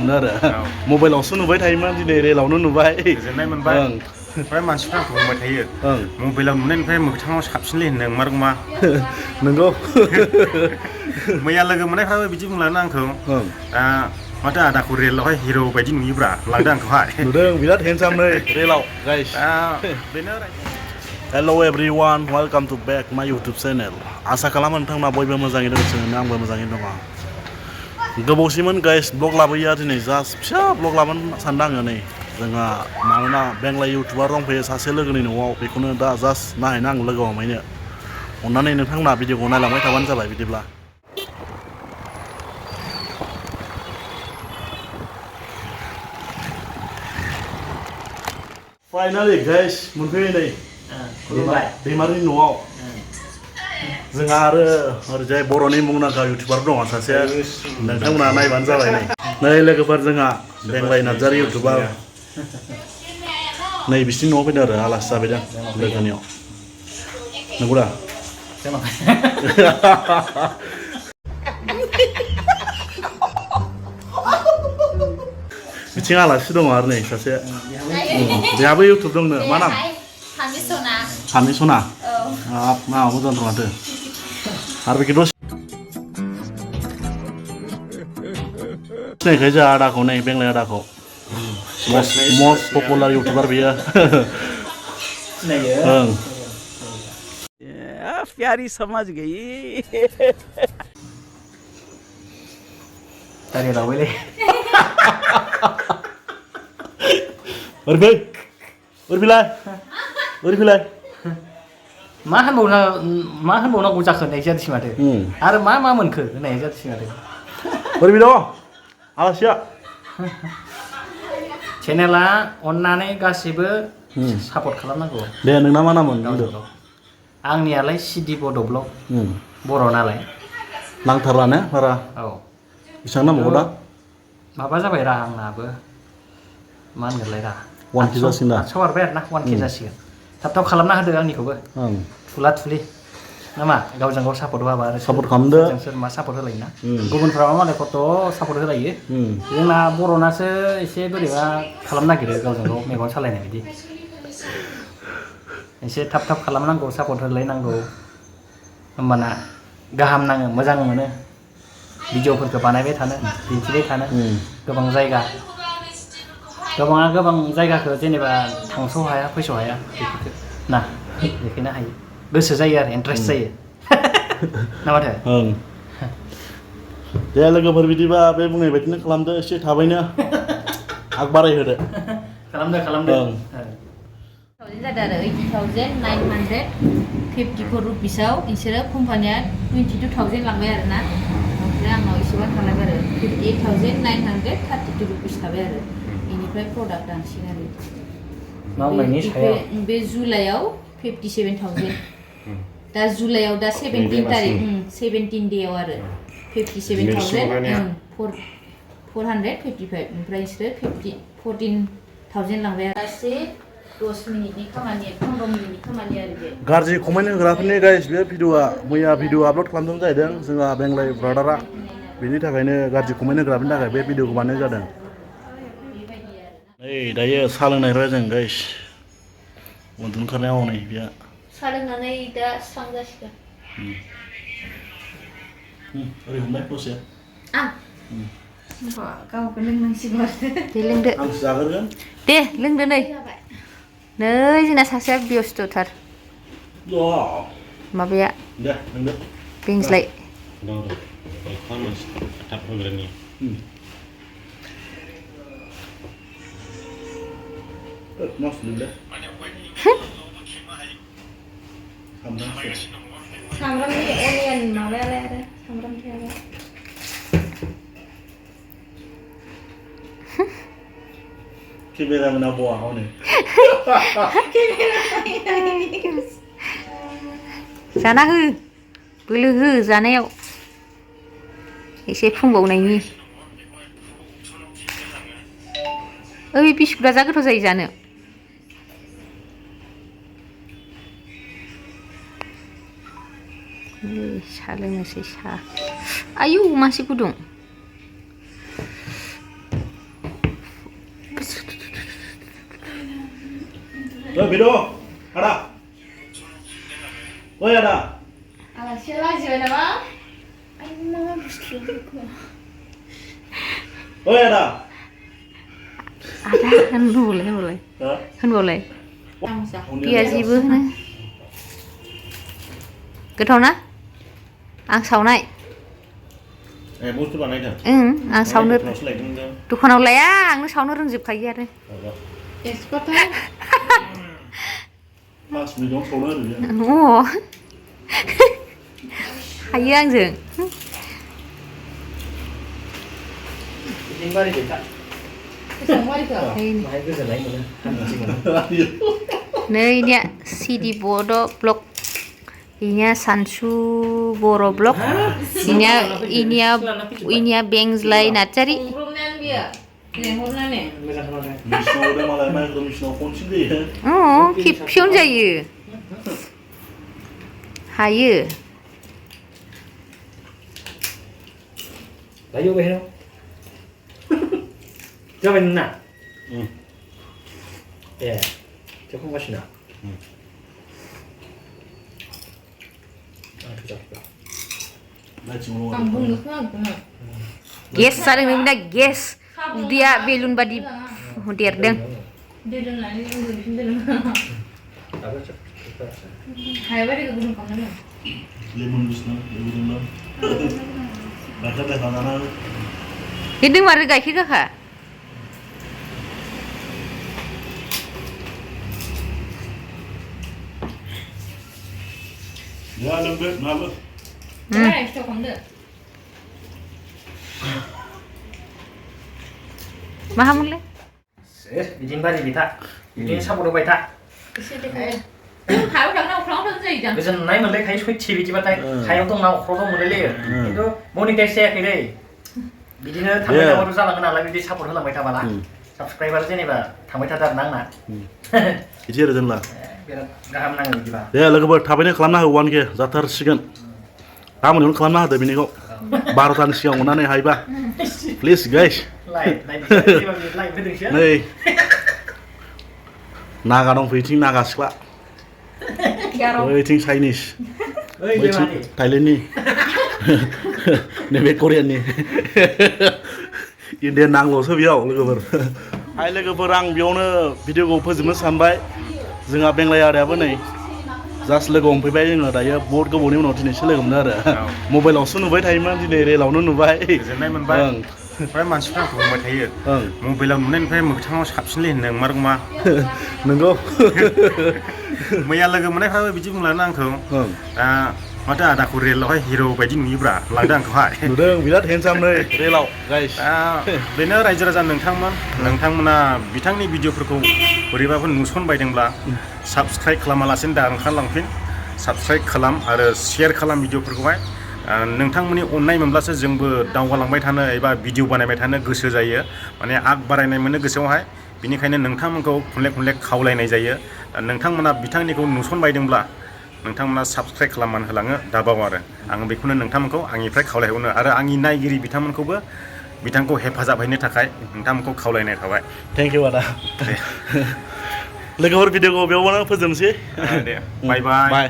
खालामनो आरो मबाइलावसो नुबाय थायोमोन दिनै रेलावनो नुबाय गोजोननाय मोनबाय ओमफ्राय मानसिफ्रा बुंबाय थायो मबाइलाव नुनायनिफ्राय मोगथाङाव साबसिनलै होनदों नंमारगौ मा नंगौ मैया लोगो मोननायफ्राबो बिदि बुंलाङो आंखौ माथो आदाखौ रेलावहाय हिर' बायदि नुयोब्रा लांदों आंखौहाय नुदों बिराद हेन्डसाम नै रेलाव गाइस बेनो हेल' एभरिवान वेलकाम टु बेक माय इउटुब चेनेल आसा खालामो नोंथांमोना बयबो मोजाङैनो दङ आंबो मोजाङैनो दङ गोबावसिमोन गाइस ब्लग लाबोयो दिनै जास्ट फिसा ब्लग लाबोनो सानदों आङो नै जोंहा मानोना बेंगलाइ इउटुबार दंफैयो सासे लोगोनि न'आव बेखौनो दा जास्ट नायहैनो आं लोगो हमहैनो अननानै नोंथांमोना भिडिअखौ नायलांबाय थाबानो जाबाय बिदिब्ला फाइनालि गाइस मोनफैयो नै दैमारिनि न'आव जोंहा आरो ओरैजाय बर'नि मुंदांखा इउटुबार दङ सासे नोंथांमोना नायबानो जाबाय नै लोगोफोर जोंहा बेंगलाइ नार्जारि इउटुबार नै बिसिनि न'आव फैदों आरो आलासि जाफैदों लोगोनियाव नंगौ दा बिथिं आलासि दङ आरो नै सासे बेहाबो इउटुब दंनो मा नाम सानै सना मा मोजां दं माथो आरो बेखौ दसे सिनायखायो जोंहा आदाखौ नै बेंगलाइ आदाखौ मस्ट पपुलार इउटुबार बियो ओं प्यारी समझ गई अरे रावले ओरैफैलाय मा होनबावनांगौ जाखो होननाय जादोंसै माथो आरो मा मोनखो होननाय जादोंसै माथो ओरै दङ आलासिया चेनेला अननानै गासिबो सापर्ट खालामनांगौ दे नोंना मा नाममोन बुंदो आंनियालाय सिडि बड' ब्लग बर' नालाय नांथारला ने बारा औ बेसेबां नांबावगौ दा माबा जाबाय रा आंनाबो मा होनगोनलाय रा 1K जासिगोन दा 800 बारबाय आरो ना 1K जासिगोन थाब खालामना होदो आंनिखौबो थुला थुलि नामा गावजों गाव सापर्ट होआबा आरो सापर्ट खालामदो सोर मा सापर्ट होलायो ना गुबुनफ्राबा मालाय खथ' सापर्ट होलायो जोंना बर'नासो एसे बोरैबा खालामनो नागिरो गावजों गाव मेगन सालायनाय बिदि एसे थाब खालामनांगौ सापर्ट होलायनांगौ होमबाना गाहाम नाङो मोजां मोनो भिडिअफोरखौ बानायबाय थानो दिन्थिबाय थानो गोबां जायगाखौ जेनेबा थांस' हाया फैस' हाया बेफोरखौ ना देखायनो हायो गोसो जायो आरो इन्ट्रेस्ट जायो ना माथो दे लोगोफोर बिदिबा बे बुंनाय बायदिनो खालामदो एसे थाबैनो आग बारायहोदो खालामदो जादों आरो 80,954 रुपिसाव बिसोरो कम्पानिया 22,000 लांबाय आरो ना ओमफ्राय आंनाव एसेबां थालायबाय आरो 58,932 रुपिस थाबाय आरो बेनिफ्राय प्रडाक्ट दानसिगोन आरो बे जुलाइआव 57,000 दा जुलाइआव दा 17 तारिख 17 डेआव आरो 57,455 ओमफ्राय बिसोरो 14,000 लांबाय आरो गासै 10 मिनिटनि खामानि 15 मिनिटनि खामानि आरो बे गाज्रि कमेन्ट होग्राफोरनि गाइस बे भिडिअआ मैया भिडिअ आपल'ड खालामदों जाहैदों जोंहा बेंगलाइ ब्रादारा बेनि थाखायनो गाज्रि कमेन्ट होग्राफोरनि थाखाय बे भिडिअखौ बानायनाय जादों नै दायो साहा लोंनायफ्रा जों गाइस उन्दुनो ओंखारनायाव नै बेहा साहा लोंनानै दा स्रां जासिगोन ओरै हमनाय दसे गावबो लोंनांसिगौ दे लोंदो आंसो जाग्रोगोन दे लोंदो नै जोंना सासेया बेस्थ'थार माबाया दे लोंदो बेंग्लाय सामब्रामनि अनियन माबायालाय आरो सामब्राम थायालाय केमेरामेना बहा हनै जाना हो बोलो हो जानायाव एसे फुंबावनायनि ओइ बिस्कुटआ जा गोथाव जायो जानो साहा लोंनोसै साहा आयौ मासे गुदुं Bodo, ada. Oi ada. Alasnya lajiban nama? Ayo nama bustu. Oi ada. Ada kan boleh. Kan boleh. Piyaziबो होनो. गोथाव ना? आं सावनाय. बुस्थु बानायदों? आं सावनो सोलायदों दखानाव लाया आंनो सावनो रोंजोबखायो आरो। एक्सपार्टथार। 5 मिनिटाव सावनो आरो बियो। हायो आंजों। बिदिनो बारि बेखा बेसेबां बारिखौ? बाहाय गोजोननाय मोनो हान्थि मोनो नै इनिया सिडि बड' ब्लग इनिया सानसु बर' ब्लग इनिया बेंग्लाइ नार्जारि खेबसेयावनो जायो हायो लायो बेहाय जाबाय नोंना ए जोबखांगासिनो गेस जादों नोंना गेस उदैया बेलुन बादि देरदों हिन्दों मारो गाइखेर गाखा Ya lebih, nabe. माहामोनलाय बिदिनो बारि बेथा बिदिनो सापर्ट होबाय था गोजोननाय मोनलायखायो सयथि बिदिबाथाय सायाव दंना अख्राव दं मोनलायलायो खिन्थु मनिटाइज जायाखै दै बिदिनो थांबाय थाबाथ' जालांगोन नालाय बिदि सापर्ट होलांबाय थाबाला साबसक्राइबार जेनेबा थांबाय थादों आरो आंना बिदि आरो जोंना बिराद गाहाम नाङो बिदिबा दे लोगोफोर थाबैनो खालामना हो 1K जाथारसिगोन गाबोननो खालामना होदो बिनिखौ 12तानि सिगां अननानै हायोबा प्लिज गाइस नै नागा दं फैथिं नागा सिख्ला बैथिं चाइनिस बैथिं थाइलेण्डनि नैबे करियाननि इण्डियान नांगौसो बेयाव लोगोफोर हाय लोगोफोर आं बेयावनो भिडिअखौ फोजोबनो सानबाय जोंहा बेंलाइ आदायाबो नै जास्ट लोगो हमफैबाय जोङो दायो बहुत गोबावनि उनाव दिनैसो लोगो मोनो आरो मबाइलावसो नुबाय थायोमोन दिनै रेलावनो नुबाय गोजोननाय मोनबाय ओमफ्राय मानसिफ्रा आंखौ बुंबाय थायो मबाइलाव नुनायनिफ्राय मोगथाङाव साबसिनलै होनदों नंमारगौ मा नंगौ मैया लोगो मोननायफ्राबो बिदि बुंलानो आंखौ माथो आदाखौ रेलावहाय हिर' बायदि नुयोब्रा लांदों आंखौहाय नुदों बिराद हेन्डसाम नै रेलाव गाइस बेनो रायजो राजा नोंथांमोना बिथांनि भिडिअफोरखौ बोरैबाफोर नुसनबायदोंब्ला साबस्क्राइब खालामालासिनो दा ओंखारलांफिन साबस्क्राइब खालाम आरो शेयार खालाम भिडिअफोरखौहाय नोंथांमोननि अननाय मोनब्लासो जोंबो दावगालांबाय थानो एबा भिडिअ बानायबाय थानो गोसो जायो माने आग बारायनाय मोनो गोसोआवहाय बिनिखायनो नोंथांमोनखौ खनले खावलायनाय जायो नोंथांमोना बिथांनिखौ नुसनबायदोंब्ला नोंथांमोना साबस्क्राइब खालामनानै होलाङो दाबाव आरो आं बेखौनो नोंथांमोनखौ आंनिफ्राय खावलायहरनो आरो आंनि नायगिरि बिथांमोनखौबो बिथांखौ हेफाजाब हैनो थाखाय नोंथांमोनखौ खावलायनाय थाबाय थेंक इउ आदा लोगोफोर भिडिअखौ बेयावनो फोजोबनोसै दे बाय बाय